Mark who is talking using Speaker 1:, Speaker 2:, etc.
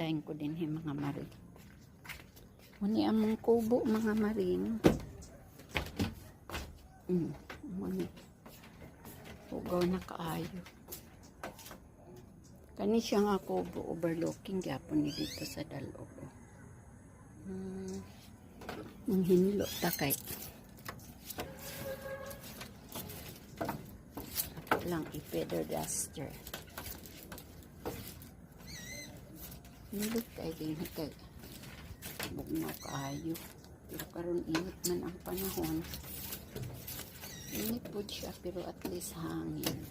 Speaker 1: Lain ko din mga mare. Muni among kubo, mga maring. Muni. Hugaw na kaayo. Kani siya nga kubo, overlooking gyapon ni dito sa Dalog. Manghinlo ta kay. Ako lang i-feather duster. Nindot kay din kay bugnaw kaayo. Pero karon init man ang panahon. Init po siya pero at least hangin.